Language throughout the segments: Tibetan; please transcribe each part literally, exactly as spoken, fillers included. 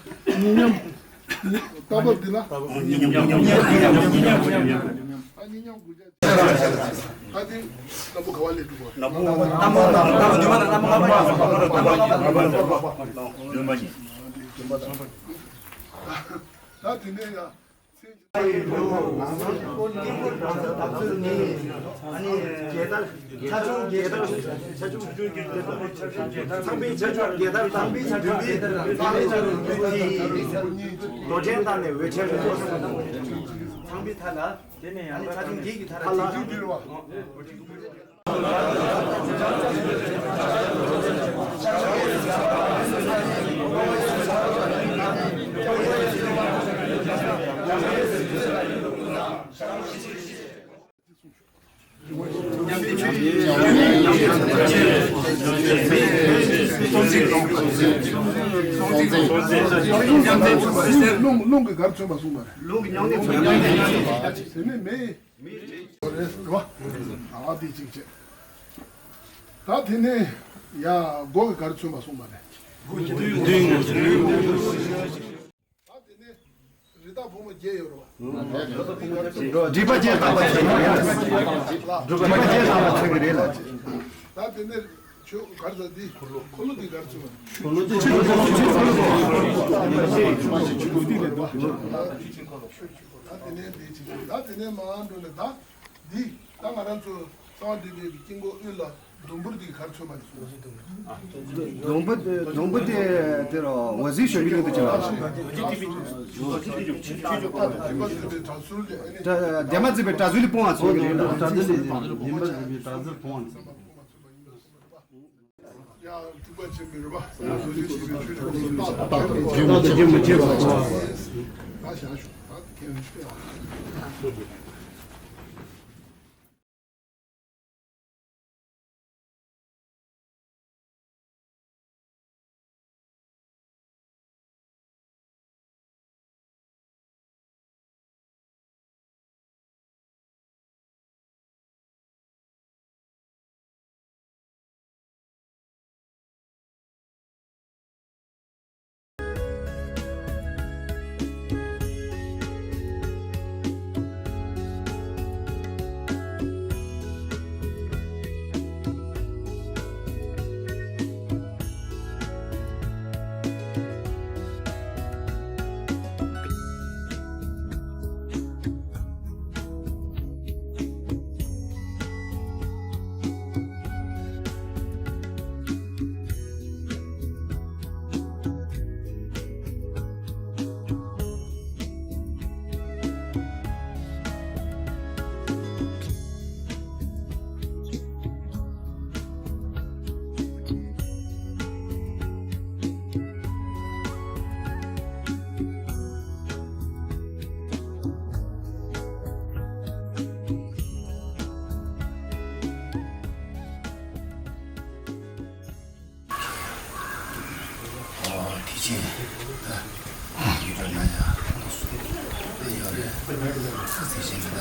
ཉིས་མཉམ། ཉི་རྟག་པར་འདི་ལ། ཉི་མཉམ། ཉི་མཉམ། ཉི་མཉམ། ཉི་མཉམ། ཉི་མཉམ། ཨ། ཉི་མཉམ་དགུ་བརྒྱ། ད་དེ་སྣམ་བུ་ག་བ་ལས་གྲུབ་པ། སྣམ་བུ། སྣམ་བུ། སྣམ་བུ་བདུན་པ་དང་སྣམ་བུ་ལྔ་པ་ཡིན། སྣམ་བུ་ལྔ་པ་ཡིན། ད་དེ་ནས་ཡང་། ད་དེ་ནས་ཡང་། ཚང་མའི་ཆ་ཆུང་རྒྱལ་དར། ཚང་མའི་ཆ་ཆུང་རྒྱལ་དར། ཚང་མའི་ཆ་ཆུང་རྒྱལ་དར། ཚང་མའི་ཆ་ཆུང་རྒྱལ་དར། ཚང་མའི་ཆ་ཆུང་རྒྱལ་དར། རྡོ་ཆེན་ཐང་ནས་འོད་ཆེན་པོ། ཚང་མའི་ཐ་ན། དེ་ནས་ཡང་ཚ་ཆུང་བརྒྱད་ཀྱི་ཐ་ན། རླུང་གིས་ག་རེ་མཚོན་པ་གསུངས་པ་རེད། རླུང་གིས་མྱང་འདས་མཚོན་པ། དེ་ནས་མེ། རེད་བ། ཨ། དེ་གཅིག་བྱས། ད་དེ་ནས་ཡ་སྒོ་གིས་ག་རེ་མཚོན་པ་གསུངས་པ་རེད། ད་དེ་ནས་རི་དྭགས་ཕོ་མོ་བརྒྱད་ཡོད་རེད་བ། སྒྲིབ་པ་བརྒྱད་དག་པ་མཚོན་གྱི་རེད་ལ། སྒྲིབ་པ་བརྒྱད་དག་པ་མཚོན་གྱི་རེད་ལ། ད་དེ་ནས་ཆུ་གར་ས་འདི་འཁོར་ལོ་འདི་གར་ཚུད་པ། འཁོར་ལོ་འདི་ཆུ་འཁོར་ལོ། ཆུ་འཁོར་ལོ། ད་དེ་ནས་འདི་ཆུ། ད་དེ་ནས་མར་འགྲོ་ནས་ད་འདི་ད་ང་རང་ཚོ་གསང་བ་འདུས་པའི་དཀྱིལ་འཁོར་དབུས་ལ་ཟླུམ་པོར་འདི་གར་ཚུད་པ་ནས། ཟླུམ་པོ། ཟླུམ་པོ་དེ་དེ་རོ་འོད་ཟེར་གཞོན་པའི་གླིང་དུ་བྱེད་པ། འདུས་པ་འདུས་པའི་གྲྭ་ཟུར་ལས། འདས་མ་འཛིན་པའི་གྲྭ་ཟུར་ལས་སྤོང་བ་ཚོགས་ཀྱི་རེད། གྲྭ་ཟུར་ལས་འདས་མ་འཛིན་པའི་གྲྭ་ཟུར་སྤོང་བ་ཚོགས། ཡང་དྲུག་པ་ཆེན་པོའི་རོལ་པ། རྡོ་རྗེ་ཆེན་པོའི་ཆོས་ཀྱི་རྟགས་དང་རྒྱུན་མི་འཆད་པ། ད་བཞག་ཞུ། ད་ཁྱེད་རང་ཤོད་ཨ།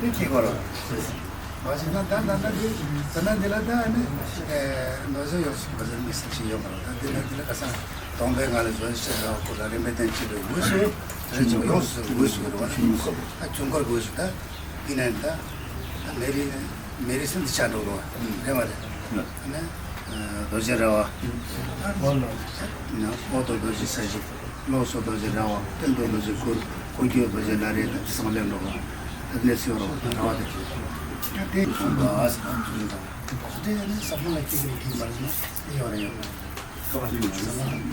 དེ་ཁྱེད་ཁོ་རང་། བ་ཞིག་ན་ད་ད་ད་དེ་ད་ན་དེ་ལ་ད་ནི་ནོར་ཟེར་ཡོད་ཞིག་བ་ཟེར་མི་སྲིད་ཅིག་ཡོད་མ་རེད། ད་དེ་ན་དེ་ལ་ཁ་སང་གདོང་པའི་ང་ལ་བཟོ་ཞིག་ཟེར་ར་ཁོ་ལ་རིམ་པས་བསྟན་ཅིག་རེད། འོས་སུ་རེད་ཅིག་ཡོངས་སུ་འོས་སུ་རེད་བ། ད་ཆུང་སྐོར་འོས་སུ་ད་དེ་ན་ད་མེ་རི་མེ་རི་སིན་དུ་ཆ་འགྲོ་ལོ་རེད་བ་རེད། ནི་རྡོ་རྗེ་ར་བ། ཨོ་དོ་རྡོ་རྗེ་ས་གཞི། བློ་སོ་རྡོ་རྗེ་ར་བ། གཏན་དུ་རྡོ་རྗེ་གུར། ཀུན་གྱི་རྡོ་རྗེ་ན་རེ་དང་ཚང་ལེན་འགྲོ་བ། ཐབས་ནས་སེ་རོ་དང་ར་བ་དང་ཁྱེད། ཡང་དེ་གསུང་དང་ཨ་སི་དང་ཚུལ་དང་། དེ་ནི་ས་ཕོ་ལ་སྐྱེ་གི་རིགས་ཀྱི་མ་རེད་ན་དེ་ཡོད་རེད་ཡོད་རེད། ཀ་བ་ལི་མ་རེད།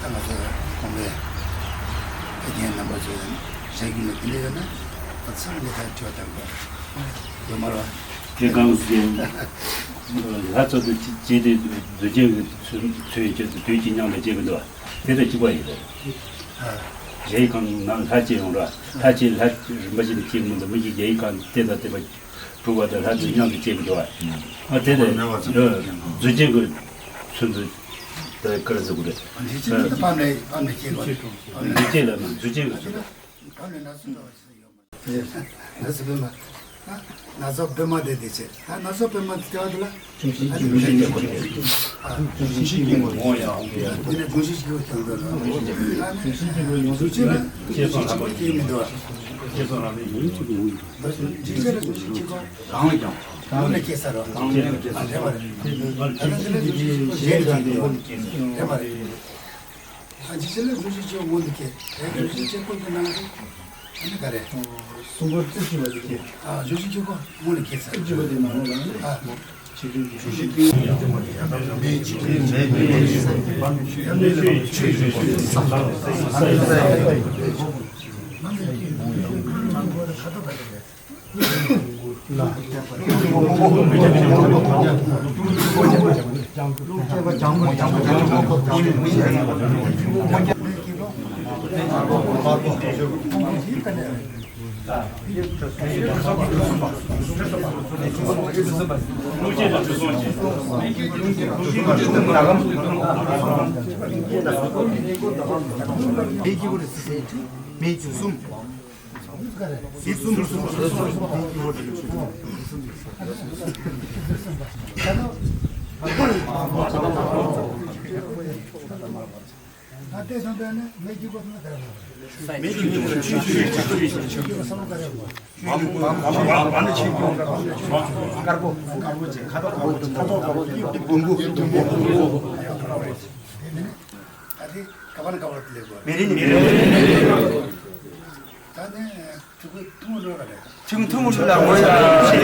ད་ང་ཚོ་གོང་མའི་ཕ་རྒན་རྣམ་པ་ཚོས་བཞག་རྒྱུ་ལ་དེ་འདྲ་ཡོད་ན་ད་ཚང་མས་ད་དྲི་བ་དྲི་དགོས་ཡོད་མ་རེད་བ། དེ་གང་ཟེར་ལྷ་ཚོགས་དང་བཅས་ཏེ་རྡོ་རྗེ་གི་ཚུལ་ཚུལ་ཡོད་ཀྱི་དུས་ཀྱི་མཉམ་དུ་བཅས་ཀྱི་འདུག་དེ་དང་གཅིག་པ་ཡིན་རེད། གཞལ་ཡས་ཁང་ནང་ལྷ་བཅས་ཡོང་ར་ལྷ་བཅས་ལྷ་རིན་པོ་ཆེ་དང་བཅས་མི་འདུག་མི་གཅིག་གཞལ་ཡས་ཁང་དེ་དང་དེ་པ་གྲུབ་པ་དང་ལྷ་ཚོགས་མཉམ་དུ་བཅས་ཀྱི་འདུག་ཨ་དེ་དང་རྡོ་རྗེ་གི་ཚུལ་དུ་ད་ཀར་ཟེར་དགོས་རེད། འདི་ཕམ་ནས་ཕམ་ནས་སྐྱེ་དགོས་རེད། འདི་སྐྱེ་ལ་ན་འདི་སྐྱེ་གི་ཕམ་ནས་ན་སུ་འདྲ་བ་ཞིག་ཡོད་མ་རེད། ན་སོ་པད་མ་ན་སོ་པད་མ་དེ་དེ་ཆེ་ད་ན་སོ་པད་མ་དེ་བ་དེ་ལ་འབྱུང་བཞི་སྐྱེ་དགོས་རེད། འབྱུང་བཞི་སྐྱེ་དགོས་རེད། འོ་ཡ་འོ་ཡ། དེ་ནས་འབྱུང་བཞི་སྐྱེ་དགོས་ཀྱང་འདོད་ན་འབྱུང་བཞི་སྐྱེ་དགོས་ཀྱང་མི་འདོད། སྐྱེ་སོང་རང་ལས་ཡིན། འཇིག་རྟེན་ལ་འབྱུང་བཞི་སྐྱེ་དགོས། གང་ལ་ཀྱང་། ཡོངས་ནས་སྐྱེ་ས་རེད། གང་ལ་ཀྱང་སྐྱེ་ས་རེད། རེད་པ་རེད། ད་ནི་འདི་ལ་འབྱུང་བཞི་སྐྱེ་དགོས་ཀྱང་འདོད། རེད་པ་རེད། ཨ་ཇི་ཆེ་ལ་བཟོ་ཞིག་ཆེ་བོ་མོ་འདི་ཁེ། ཨེ་ག་རེ་ཞིག་ཆེ་ཁོ་འདི་ནང་ཨ་ནི་ག་རེ། གསུང་སྐོར་རྩིབས་ཅིག་བ་འདི་ཁེ། ཨ་བཟོ་ཞིག་ཆེ་ཁོ་མོ་ནི་ཁེ་ཚ། རྩིབས་ཅིག་བ་འདི་ནང་ལ་ཨ། ཆེ་ཆུང་གི་བཟོ་ཞིག་ཀུན་ཡང་མེད་ཅིག་མེད་མེད་མེད་ཆོས་ཆོས་ཆོས་ཆོས་ཆོས། མེད་ཀྱི་གུ་རེ་སི་སི་མེད་ཀྱི་གསུམ། ད་ནི་ག་པར་ག་པར་སླེབས་དགོས། མེ་རི་ནི་མེ་རི། ད་ནི་ཕྲུ་གུ་ཐུང་ངུ་འགྲོ་ག་རེད། ཕྲུ་གུ་ཐུང་ངུ་འགྲོ་ལ་ངོ་ཡ། ཆ་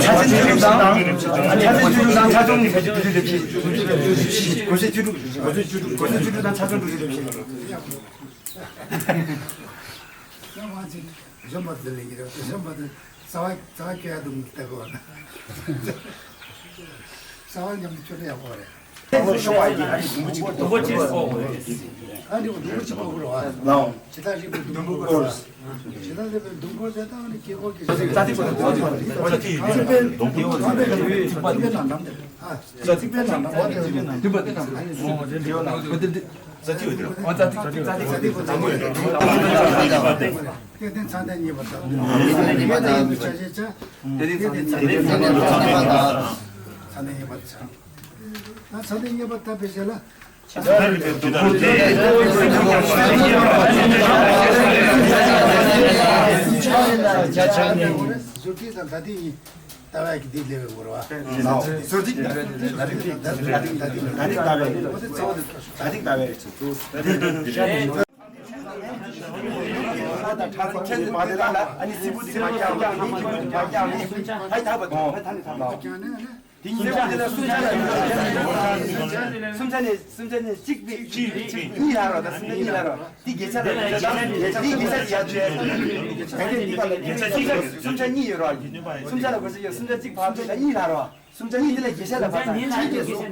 ཚང་བཅུ་དྲུག་དང་། ཆ་ཚང་བཅུ་དྲུག་དང་ཆ་ཚང་བཅུ་དྲུག་ལས་ཕྱེ། གོ་ས་བཅུ་དྲུག་གོ་ས་བཅུ་དྲུག་དང་ཆ་ཚང་བཅུ་དྲུག་ལས་ཕྱེ། ཡང་མ་ཅིག་གཞོན་པ་དེ་ལས་ཀྱི་རེད། གཞོན་པ་དེ་རྩ་བ་རྩ་བ་སྐྱོ་ཡ་དུ་མི་ལྟ་གོ་ན། རྩ་བ་མཉམ་དུ་སྐྱོ་ན་ཡག་པོ་རེད། ལོ་ཤོ་བ་ཡི་ཨ་ནི་དུམ་བུ་གཅིག་ཏུ་སྤོ་བ་རེད། ཨ་ནི་དུམ་བུ་གཅིག་སྤོ་དགོས་རེད་བ། ལའོ། ཇི་ལྟར་རིག་པའི་དུམ་བུ་སྐོར། ཇི་ལྟར་རིག་པའི་དུམ་བུ་སྐོར་ཟེར་ད་ཨ་ནི་དཀྱིལ་འཁོར་གྱི། རྩ་ཐིག་པ་དང་རྩ་ཐིག་པ་དང་རྩ་ཐིག་པ་དང་རྩ་ཐིག་པ་དང་ཨ་རྩ་ཐིག་པའི་ནང་ནང་བ་དེ་རིག་པའི་ནང་དུམ་བུ་དེ་དང་། རྩ་ཐིག་པ་དང་རྩ་ཐིག་རྩ་ཐིག་པ་དང་། སྐལ་ལྡན་ཚད་ལྡན་གཉིས་པ་དང་། སྐལ་ལྡན་ཚད་ལྡན་གཉིས་པ་དང་། སྐལ་ལྡན་ཚད་ལྡན་གཉིས་པ་དང་། ཚད་ལྡན་གཉིས་པ་དང་། ད་ཚད་ལྡན་གཉིས་པ་ལྟ་བུའི་ཞལ་ལ། ཟུར་ཐིག་དང་ད་ཐིག་གཉིས་ལྟ་བ་གི་འདི་ལེ་བའི་འོར་བ། ཟུར་ཐིག་དང་ད་ཐིག་ད་ཐིག་ད་ཐིག་ལྟ་བའི་འོ་དེ་གཙོ་བོ་ད་ཐིག་ལྟ་བའི་གཙོ་བོ། ཁྱེད་ཚོ་མ་དེ་ལ་ཨ་ནི་སྲིད་པོ་དེ་མ་བཀྱག་ནས་མི་གི་མ་བཀྱག་ནས་ཧའི་ད་བ་དང་ཧའི་ད་ནི་ད་ལ། དེ་གཉིས་ཀ་དེ་ལ་སུམ་ཆ་ལ་སུམ་ཆ་ནས་སུམ་ཆ་ནས་གཅིག་སྟེ་གཉིས་ལ་རོ་ད་སུམ་ཆ་གཉིས་ལ་རོ་དེ་དགེ་ཆ་ལ་དེ་དགེ་ཆ་ཡ་ཆོས་ག་གེ་འདི་ག་ལ་དགེ་ཆ་གཅིག་སུམ་ཆ་གཉིས་ཡོད་རོ། སུམ་ཆ་ལ་གོ་ས་ཡོད་སུམ་ཆ་གཅིག་ཕར་ཕེ་ད་གཉིས་ལ་རོ་སུམ་ཆ་གཉིས་དེ་ལ་དགེ་ཆ་ལ་ཕར་ད་གཉིས་དགེ་ཆ་ཡོད།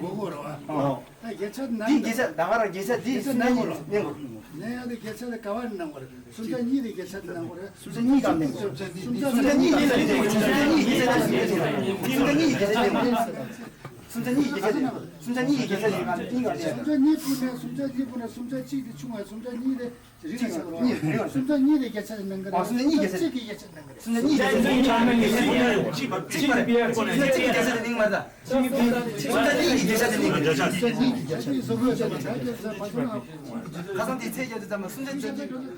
ཨོ། དགེ་ཆ་དེ་དགེ་ཆ་ད་ག་རང་དགེ་ཆ་དེ་སུམ་ཆ་གཉིས་ནས་གོ། ནས་ཡང་དེ་དགེ་ཆ་ལ་ག་བ་ནང་གོ་རེད། སུམ་ཆ་གཉིས་དེ་དགེ་ཆ་དེ་ནང་གོ་རེད། སུམ་ཆ་གཉིས་ཀྱང་ནས་གོ། སུམ་ཆ་གཉིས་དེ་དགེ་ཆ་དེ་ནང་གོ། སུམ་ཆ་གཉིས་དེ་དགེ་ཆ་དེ་ནང་གོ། སུམ་ཆ་གཉིས་ཀྱི་བརྒྱ་ཆ་ཡིན། སུམ་ཆ་གཉིས་ཀྱི་བརྒྱ་ཆ་ཡིན་ག་ལ་ཏིང་ག་ལ། སུམ་ཆ་གཉིས་སྤུར་ནས་སུམ་ཆ་གཉིས་སྤུར་ནས་སུམ་ཆ་གཅིག་དེ་ཆུང་བས། སུམ་ཆ་གཉིས་དེ་རིང་ཆགས་པ་རེད། སུམ་ཆ་གཉིས་དེ་བརྒྱ་ཆ་ནང་ག་རེད། སུམ་ཆ་གཉིས་ཀྱི་བརྒྱ་ཆ་ནང་ག་རེད། སུམ་ཆ་གཅིག་གི་བརྒྱ་ཆ་ནང་ག་རེད། སུམ་ཆ་གཉིས་ཀྱི་བརྒྱ་ཆ་ནང་ག་རེད། སུམ་ཆ་གཉིས་ཀྱི་བརྒྱ་ཆ་དེ་ནང་ག་རེད། སུམ་ཆ་གཉིས་ཀྱི་བརྒྱ་ཆ་དེ་ནང་ག་རེད། སུམ་ཆ་གཉིས་ཀྱི་བརྒྱ་ཆ་དེ་ནང་ག་རེད། ཁ་སང་དེ་ཚེས་བརྒྱད་དུ་ཙམ་ལ་སུམ་ཆ་གཅིག་གི།